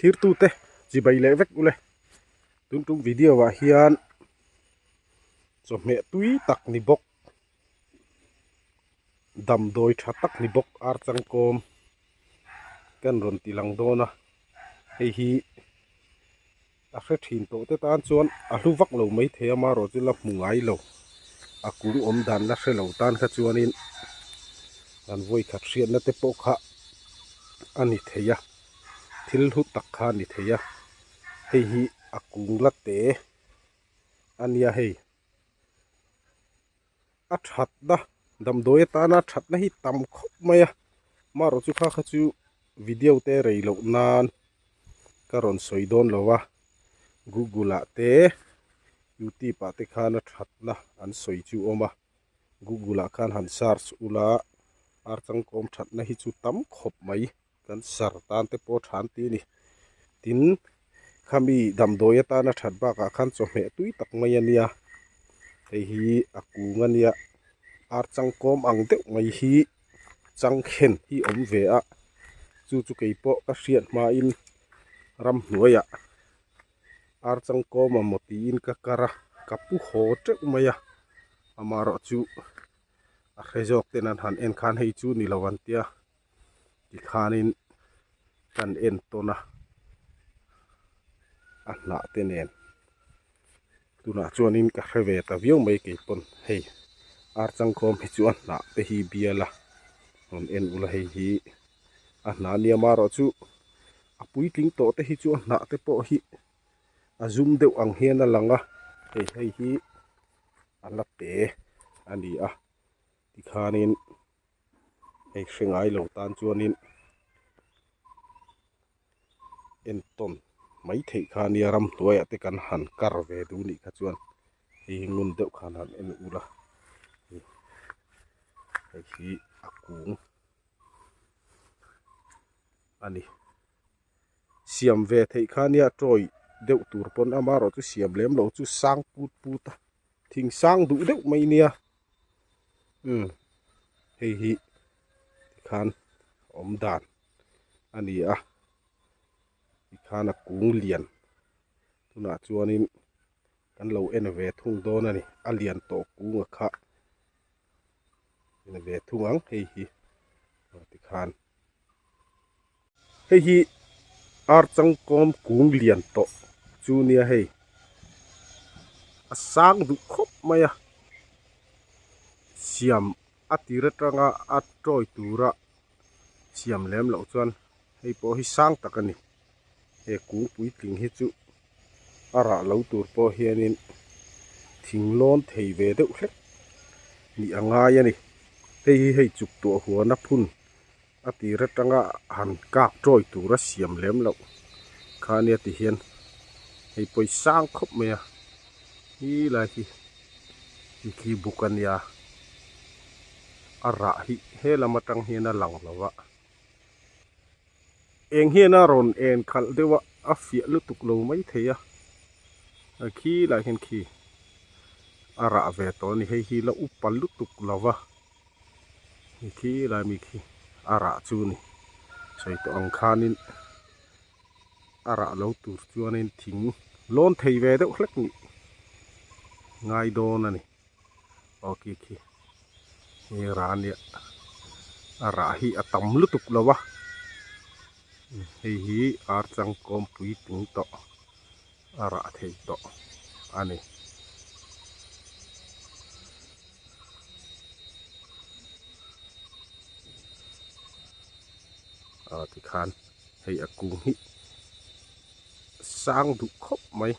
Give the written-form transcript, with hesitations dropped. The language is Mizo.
Thirtute chibai leh vek ule. Tun tum video ah hian chawhmeh tui tak ni bawk, damdawi tha tak ni bawk ar changkawm kan rawn ti lang dawn a. Hei hi a hre thin tawh te tan chuan a hlu vak lo mai thei a, amaherawhchu la hmu ngai lo. A kung awm dan la hre lo tan kha chuanin an vawikhat hriatna te pawh kha a ni thei a, thil hlu tak kha a ni thei a, hei hi a kung la te a nia hei. A thatna damdawi atana thatna hi tam khawp mai a, amaherawhchu kha kha chu video te rei loh nan ka rawn sawi dawn lo a, google ah te youtube ah te khan a thatna an sawi chu a awm a, google ah khan han search ula ar changkawm thatna hi chu tam khawp mai. Kan sar tan te pawh tha an ti a ni. Tin, khami damdawi atana that bakah khan chawhmeh tui tak mai a nia. Hei hi a kung a nia. Ar changkawm ang deuh mai hi changkhen hi awm ve a. Chu chu kei pawh ka hriat hmain ramhnuaiah ar changkawm a maw tiin ka kar a, ka pu haw teuh mai a. Amaherawhchu a hre zawk ten an han en khan hei chu ni lo an tia. Tikhanin kan en tawn a, a hnah te nen tunah chuanin ka hre ve ta viau mai kei pawn hei ar changkawm hi chu a hnah te hi bial a rawn en ula hei hi a hnah a nia marawh chu a puitling tawh te hi chu a hnah te pawh hi a zum deuh ang hian a lang a hei hei hi a la te a ni a tikhanin. Hei hre ngai lo tan chuanin entawn mai theih kha nia ramhnuaiah te kan han kar ve duh nih kha chuan hei hi ngun deuh khan han en ula hei hi a kung a ni siam ve theih kha nia tawi deuh tur pawn amaherawhchu siam lem loh chu sang put put a thing sang duh deuh mai nia. Umm hei hi tikhan awm dan a ni a tikhan a kung lian tunah chuanin kan lo en ve thung dawn a ni a lian tawh kung a kha en ve thung ang hei hi tikhan. Hei hi ar changkawm kung lian tawh chu nia hei a sang duh khawp mai a siam a tir atanga a tawi tura siam lem loh chuan hei pawh hi sang tak a ni he kung puitling hi chu a rah lo tur pawh hianin thing lawn thei ve deuh hlek nih a ngai a ni hei hi hei chuk tuah huan a phun. A tir atanga han kak tawi tur a siam lem loh kha ania ti hian hei pawh hi sang khawp mai a he lai hi khi khi buk a nia a rah hi he lam atang hian a lang lo a eng hian a rawn en khalh deuh a a fiah lutuk lo mai thei a khi lai hian khi a rah ve tawh a ni hei hi la upa lutuk lo va. Hei khi lai mi khi a rah chu a ni sawi tawh ang khanin a rah lo tur chuanin thing lawn thei ve deuh hlek nih ngai dawn a ni aw khi khi hei rah a nia a rah hi a tam lutuk lo a hei hi ar changkawm puitling tawh. a rah thei tawh a ni. Aw tikhan hei a kung hi sang duh khawp mai.